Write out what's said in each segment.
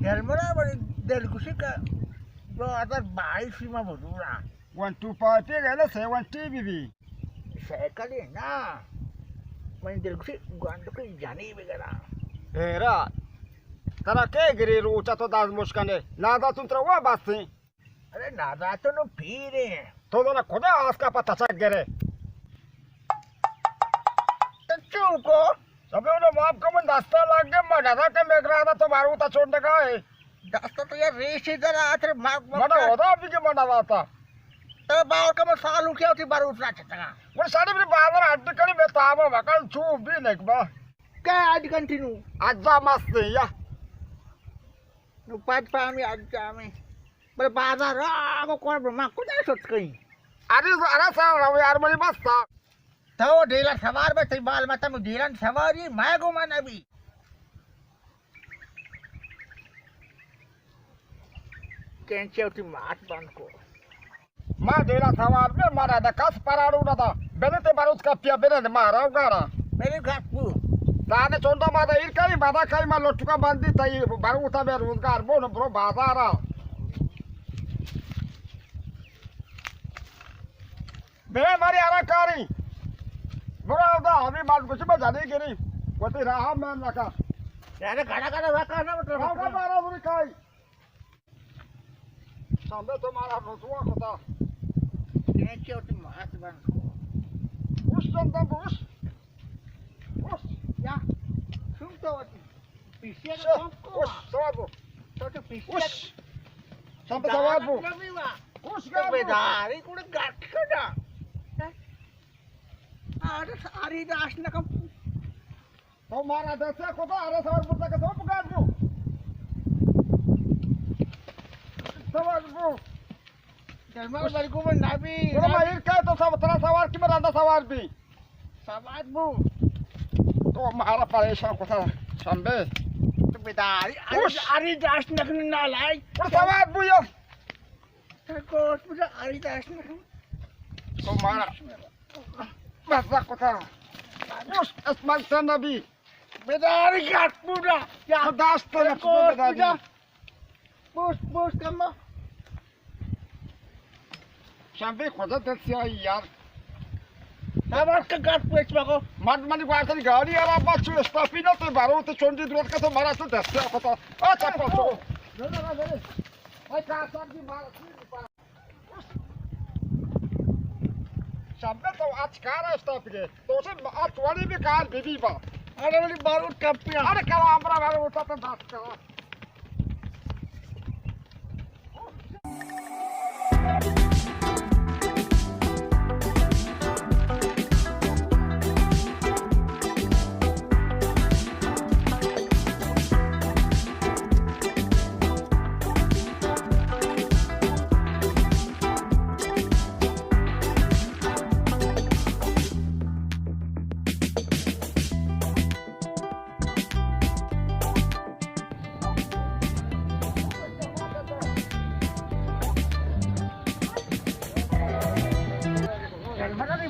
دلمراد، منی دلگوشی کہ دو ہزار بائیس ما بزوراں۔ ون ٹو فائیو گئے نا، سیونٹی بی بی۔ سائیکل نا، منی دلگوشی گونڈو کی جنی بگراں۔ ہیرا، ترا کے گری روچا تو داز مشکنے؟ نادا تم ترا وا بستیں۔ ارے نادا تو نو پیریں۔ تو زانا کجا آسکا پہ تچک گرے؟ تو چون کو؟ ابے انہوں معاف کو، من دستا لگ گئے، من ندا کہ میگرانا تو باروتا چونڈگا ہے۔ دستا تو یار ریشی در آتر ماک ماک منا کر۔ خدا بھی کہ من ندا تا۔ تو باور کا من سالو کیا ہوتی باروت نہ چتگا۔ من ساڑی بھی بازار اڈ کری میں تابا وکل چو بھی نکبا۔ کیا اڈ کنٹینو؟ اجا مست ہے یا۔ نو پد پامی اجا میں۔ بلے بازار آگو کون بر ما کجا شت کئی؟ ارے، ارے سر، رو یار منی بستا۔ تو ڈیلا سوار بے، تئی بال متا مو ڈیلان سواری، میں گو من ابھی۔ کینچے ہوتی مات بند کو۔ ما ڈیلا سوار بے، مارا دا کس پراڑو نہ دا۔ بلے تے بروچ کا پیا بلے ما راو گارا۔ میرے گھر کو۔ دانے چوندا ما دا ایر کئی، ما دا کئی ما لوٹکا بندی تئی بروتا بے روزگار بون برو بازارا۔ بے ماری آرا کاری۔ برو دا ہمیں مال کچھ میں جانے گری۔ وتی راہ میں لگا۔ یار گڑا گڑا رکھا نا مطلب۔ راو کا بارا بری کئی۔ شنبه تو مارا رسوا کتا۔ کینچے ہوتی ماس بند کو۔ اوش چندم اوش۔ اوش۔ یا۔ سن تو ہوتی۔ پیشے شو، کم کو۔ اوش، سوار بو۔ تو تو پیشے اوش۔ شنبه سوار بو۔ نبی وا۔ اوش تو گار بو۔ بیداری کو گٹ کنا۔ آره ساری داشت نکم۔ تو مارا دستے کتا، ارے سوار بوتا کہ تو پکار بو۔ سوار بو۔ درمان بلکو من نبی۔ برو ما ایر کئے تو سب ترا سوار کی مراندا سوار بی۔ سوار بو۔ تو مارا پریشان کتا شنبه۔ تو بیداری، اری، اوش۔ اری داشت نکنی نالائی۔ برو سوار بو یا۔ تو کوٹ بجا اری داشت نکنی۔ تو مارا۔ بس کتا۔ اوش، اسمان سن نبی۔ بیداری گٹ بودا۔ یا۔ تو داشت تو تو نہ کوٹ بداری۔ بجا۔ پوست، پوست کما۔ شنبه خدا دل سیاهی یار۔ نباید که گپ پیچ بگو۔ مرد منی گوارتنی گاڑی آرا با چو استاپی نہ تو بارو تو چونڈی درست کا تو مارا تو دستی آفتا۔ آ چپا چو۔ نه، نه، نه، نه. آی کار سر دی مارا. شنبه تو آج کار استاپ گئے۔ تو سے آج وڑی بھی کار بی بی با۔ ارے وڑی بارو کپیا۔ ارے کلا امرا بارو اٹھا تو دست کا۔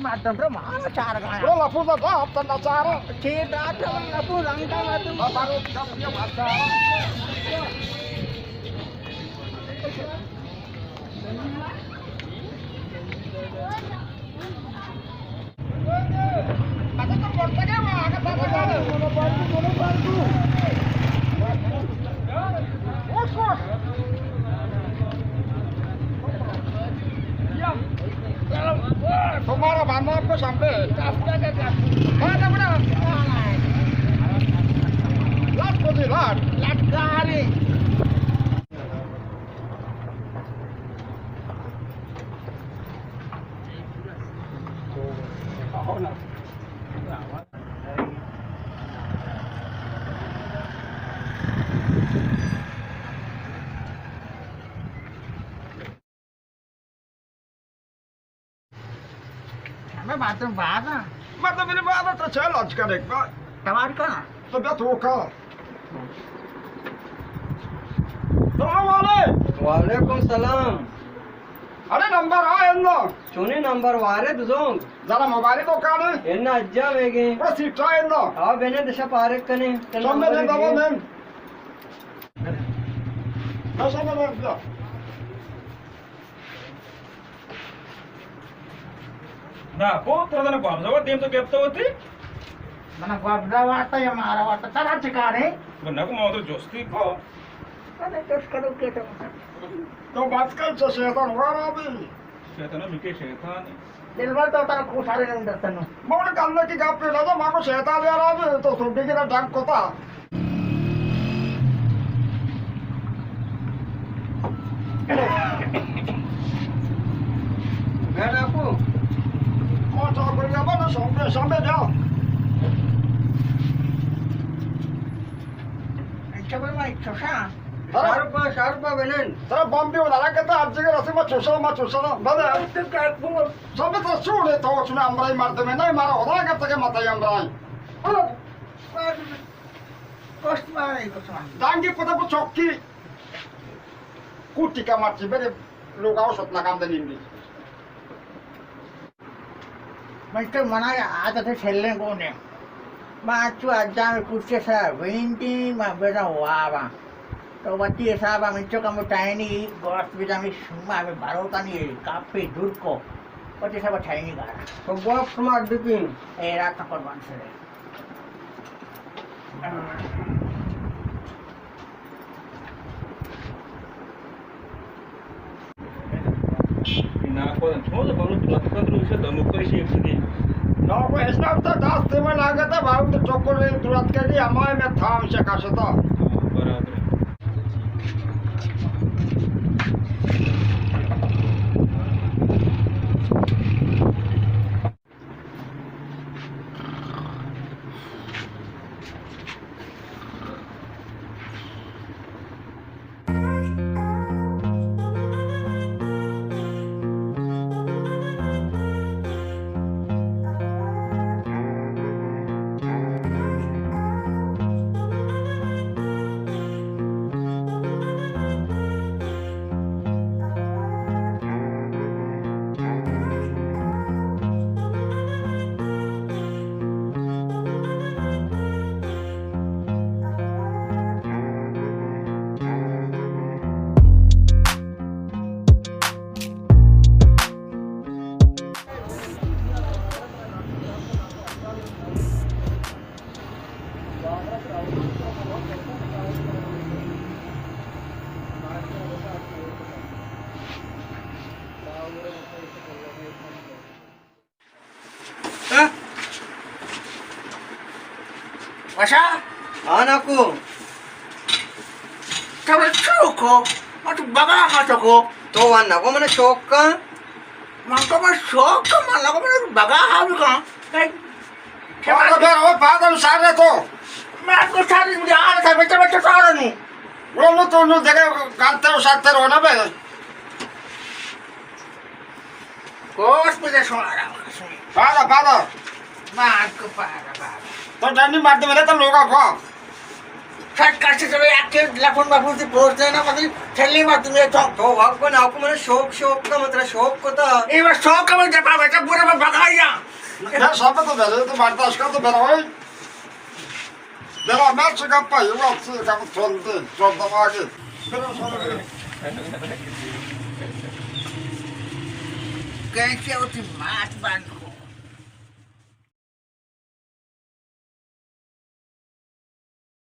مردم رو مارا چار گایا۔ برو لپوزا دا، ہفتہ نہ چار۔ چیر دات، لپوز انگا مردم۔ بابا رو کم یہ بات۔ تمہارا بندہ آپ کو سامنے۔ لاٹ کو دے، لاٹ۔ لٹکاری۔ ہمیں باتوں بعد۔ مطلب میرے بعد تو چل آج کل ایک بار۔ توار کا؟ تو بیا تو کا۔ سلام علیکم۔ وعلیکم سلام۔ ارے نمبر آ اندو۔ چونی نمبر وارد زونگ۔ ذرا موبائل تو کانے۔ ان اجا ویگے۔ بس سیٹا اندو۔ آ بنے دشا پارک کنے۔ سمجھ نہیں دبا نہیں۔ اچھا، میں بیا۔ نا، کو ترا دنا گوابزا وار دیم تو گپتا ہوتی؟ منا گوابزا وارتا یا مارا وارتا، ترا چکارے؟ نہ کو، ما تو جستی کو۔ ارے، جس کرو کے تو۔ تو بات کر، چو شیطان وارا بھی۔ شیطان، مکے شیطان۔ دلبر تو ترا کو سارے نہیں دستنو۔ موڑ کلے کی گپ پہ لگا، ما کو شیطان یار آ تو سوڈی کی ڈنگ کوتا۔ بیٹا کو۔ کون سا بڑھیا بنا، سامنے، سامنے جا۔ اچھا، بڑا، میں چوشا۔ سرپا، سرپا بنن۔ سر بمبی والا کہتا، ہر جگہ رسی ما چوشا، ما چوشا، بلے۔ تو کیا بول؟ سب تو سوڑے تو سنا امرائی مرد میں نہیں، مارا خدا کرتا کہ متا امرائی۔ او، او، گوشت مارا، گوشت مارا۔ دانگی پتہ پہ چوکی۔ کوٹی کا مرچی بڑے لوگ آؤ ست لگام دنین دی۔ من تو منا عادت ہے چھلیں گونے۔ ما چو اجام پوچھے سا ویندی، ما بزا وابا۔ تو وتی حسابا من چو کمو ٹائنی گوشت بزا، می شما ہمیں بھروسہ نہیں، کافی دور کو۔ وتی حسابا ٹائنی گارا۔ تو گوشت مار دکین۔ اے رات قربان سرے۔ ناکو چون بلوچ لطفت روچ دموکش ایک دی۔ ناکو اسلام تا دست میں لاگتا، باہو تو چوکو نے درات کری، ہمائے میں تھام شکا شتا۔ برابر۔ ہاں؟ وشا؟ ہاں ناکو۔ تو شوق کو؟ اور تو بگا ہاتھ کو؟ تو وان ناکو، من شوق کا۔ من کو من شوق کا، من لگا من بگا ہاتھ کا۔ پاگل بے، او پاگل سارے تو۔ میں کو ساری مجھے آ رہا تھا، بچہ بچہ سارا نہیں۔ وہ نو تو نو دیکھے، گانتے ہو ساتھ رو نا بے۔ کوس پہ دے شمارا، شمارا۔ پالا، پالا۔ مار کو پالا، پالا۔ تو ڈنڈی مار دے میرے تو لوگا کو۔ سچ کر سے سبے آکے لفن مفن سے پروچ دینا، مطلب، چھلی مار دے میرے تو۔ تو وقت کو ناکو، من شوق، شوق کا مطلب، شوق کو تا۔ اے بس شوق کا مطلب، جب آ بیٹا پورا میں بگایا۔ یار، سب تو بھرے، تو برداشت کر، تو بھرا ہوئے۔ برا، مرچ گپا، یہ وقت سے کم چلتے، چلتا آگے۔ برا، سب برا۔ کیسے ہوتی مات بند؟